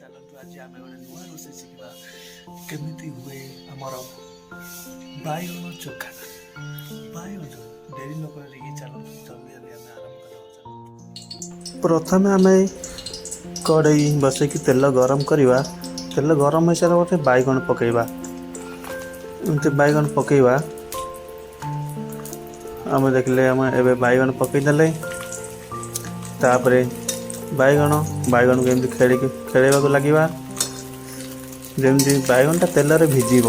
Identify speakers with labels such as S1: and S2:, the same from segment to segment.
S1: ଚାଲନ୍ତୁ, ଆଜି ଆମେ ଗୋଟେ ନୂଆ ରୋଷେଇ ଶିଖିବା, କେମିତି ହୁଏ ଆମର ବାଇଗଣ ଚୋଖା। ବାଇଗଣ ଚୋଖା ଡେରି ନ କରିକି ଚାଲନ୍ତୁ, ଜଲ୍ଦି ଜଲ୍ଦି ଆମେ ଆରମ୍ଭ କରିବା, ଚାଲନ୍ତୁ।
S2: ପ୍ରଥମେ ଆମେ କଡ଼େଇ ବସେଇକି ତେଲ ଗରମ କରିବା। ତେଲ ଗରମ ହୋଇସାରିଲା ପରେ ବାଇଗଣ ପକାଇବା। ଏମିତି ବାଇଗଣ ପକାଇବା। ଆମେ ଦେଖିଲେ, ଆମେ ଏବେ ବାଇଗଣ ପକାଇଦେଲେ। ତାପରେ ବାଇଗଣକୁ ଏମିତି ଖେଳିକି ଖେଳିବାକୁ ଲାଗିବା, ଯେମିତି ବାଇଗଣଟା ତେଲରେ ଭିଜିବ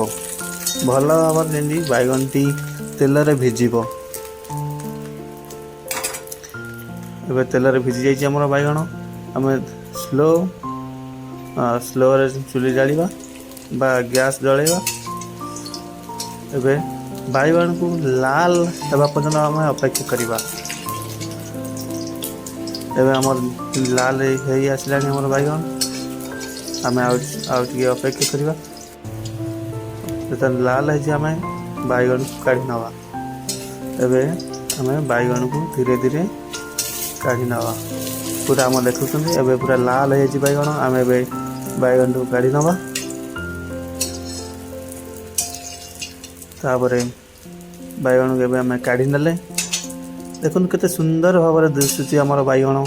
S2: ଭଲ ଭାବରେ, ଯେମିତି ବାଇଗଣଟି ତେଲରେ ଭିଜିବ। ଏବେ ତେଲରେ ଭିଜି ଯାଇଛି ଆମର ବାଇଗଣ। ଆମେ ସ୍ଲୋରେ ଚୁଲି ଜାଳିବା ବା ଗ୍ୟାସ୍ ଜଳାଇବା। ଏବେ ବାଇଗଣକୁ ଲାଲ ହେବା ପର୍ଯ୍ୟନ୍ତ ଆମେ ଅପେକ୍ଷା କରିବା। ଏବେ ଆମର ଲାଲ ହେଇ ଆସିଲାଣି ଆମର ବାଇଗଣ। ଆମେ ଆଉ ଟିକେ ଅପେକ୍ଷା କରିବା। ଯେତେବେଳେ ଲାଲ ହେଇଛି, ଆମେ ବାଇଗଣକୁ କାଢ଼ି ନେବା। ଏବେ ଆମେ ବାଇଗଣକୁ ଧୀରେ ଧୀରେ କାଢ଼ି ନେବା। ପୁରା ଆମ ଦେଖୁଛନ୍ତି, ଏବେ ପୁରା ଲାଲ ହେଇଯାଇଛି ବାଇଗଣ। ଆମେ ଏବେ ବାଇଗଣକୁ କାଢ଼ି ନେବା। ତାପରେ ବାଇଗଣକୁ ଏବେ ଆମେ କାଢ଼ି ନେଲେ। ଦେଖନ୍ତୁ, କେତେ ସୁନ୍ଦର ଭାବରେ ଦିଶୁଛି ଆମର ବାଇଗଣ।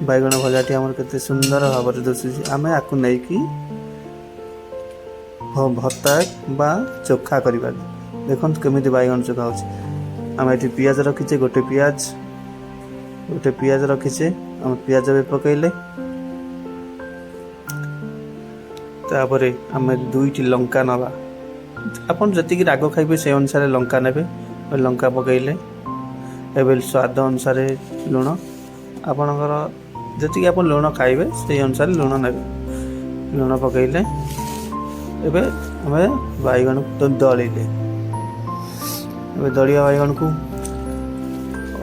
S2: ବାଇଗଣ ଭଜାଟି ଆମର କେତେ ସୁନ୍ଦର ଭାବରେ ଦିଶୁଛି। ଆମେ ଆକୁ ନେଇକି ଭର୍ତ୍ତା ବା ଚୋଖା କରିବା। ଦେଖନ୍ତୁ, କେମିତି ବାଇଗଣ ଚୋଖା ହେଉଛି। ଆମେ ଏଠି ପିଆଜ ରଖିଛେ, ଗୋଟେ ପିଆଜ ରଖିଛେ। ଆମେ ପିଆଜ ବି ପକାଇଲେ। ତାପରେ ଆମେ ଦୁଇଟି ଲଙ୍କା ନେବା। ଆପଣ ଯେତିକି ରାଗ ଖାଇବେ, ସେ ଅନୁସାରେ ଲଙ୍କା ନେବେ। ଲଙ୍କା ପକାଇଲେ। ଏବେ ସ୍ୱାଦ ଅନୁସାରେ ଲୁଣ। ଆପଣଙ୍କର ଯେତିକି ଆପଣ ଲୁଣ ଖାଇବେ, ସେଇ ଅନୁସାରେ ଲୁଣ ନେବେ। ଲୁଣ ପକାଇଲେ। ଏବେ ଆମେ ବାଇଗଣକୁ ଦଳିଲେ। ଏବେ ଦଳିବା ବାଇଗଣକୁ।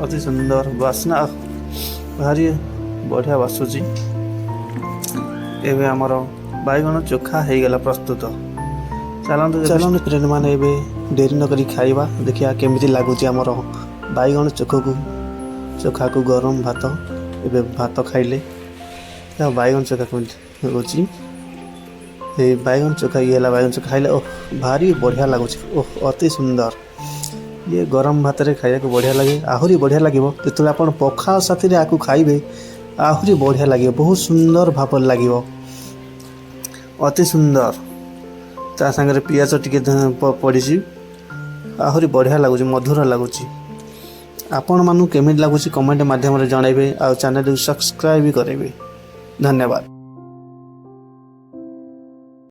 S2: ଅତି ସୁନ୍ଦର ବାସ୍ନା, ଭାରି ବଢ଼ିଆ ବାସୁଛି। ଏବେ ଆମର ବାଇଗଣ ଚୋଖା ହେଇଗଲା ପ୍ରସ୍ତୁତ। ଚାଲନ୍ତୁ ଚାଲନ୍ତୁ ଫ୍ରେଣ୍ଡ ମାନେ, ଏବେ ଡେରି ନକରି ଖାଇବା। ଦେଖିବା କେମିତି ଲାଗୁଛି ଆମର ବାଇଗଣ ଚୋଖାକୁ ଗରମ ଭାତ। ଏବେ ଭାତ ଖାଇଲେ ବାଇଗଣ ଚୋଖା କେମିତି ଲାଗୁଛି। ଏଇ ବାଇଗଣ ଚୋଖା, ଇଏ ହେଲା ବାଇଗଣ ଚୋଖା। ଖାଇଲେ ଓହ, ଭାରି ବଢ଼ିଆ ଲାଗୁଛି। ଓହ, ଅତି ସୁନ୍ଦର। ଇଏ ଗରମ ଭାତରେ ଖାଇବାକୁ ବଢ଼ିଆ ଲାଗେ। ଆହୁରି ବଢ଼ିଆ ଲାଗିବ ଯେତେବେଳେ ଆପଣ ପଖାଳ ସାଥିରେ ଆକୁ ଖାଇବେ। ଆହୁରି ବଢ଼ିଆ ଲାଗିବ, ବହୁତ ସୁନ୍ଦର ଭାବରେ ଲାଗିବ, ଅତି ସୁନ୍ଦର। ତା ସାଙ୍ଗରେ ପିଆଜ ଟିକେ ପଡ଼ିଛି, ଆହୁରି ବଢ଼ିଆ ଲାଗୁଛି, ମଧୁର ଲାଗୁଛି। ଆପଣମାନଙ୍କୁ କେମିତି ଲାଗୁଛି, କମେଣ୍ଟ ମାଧ୍ୟମରେ ଜଣାଇବେ ଆଉ ଚ୍ୟାନେଲକୁ ସବସ୍କ୍ରାଇବ୍ ବି କରାଇବେ। ଧନ୍ୟବାଦ।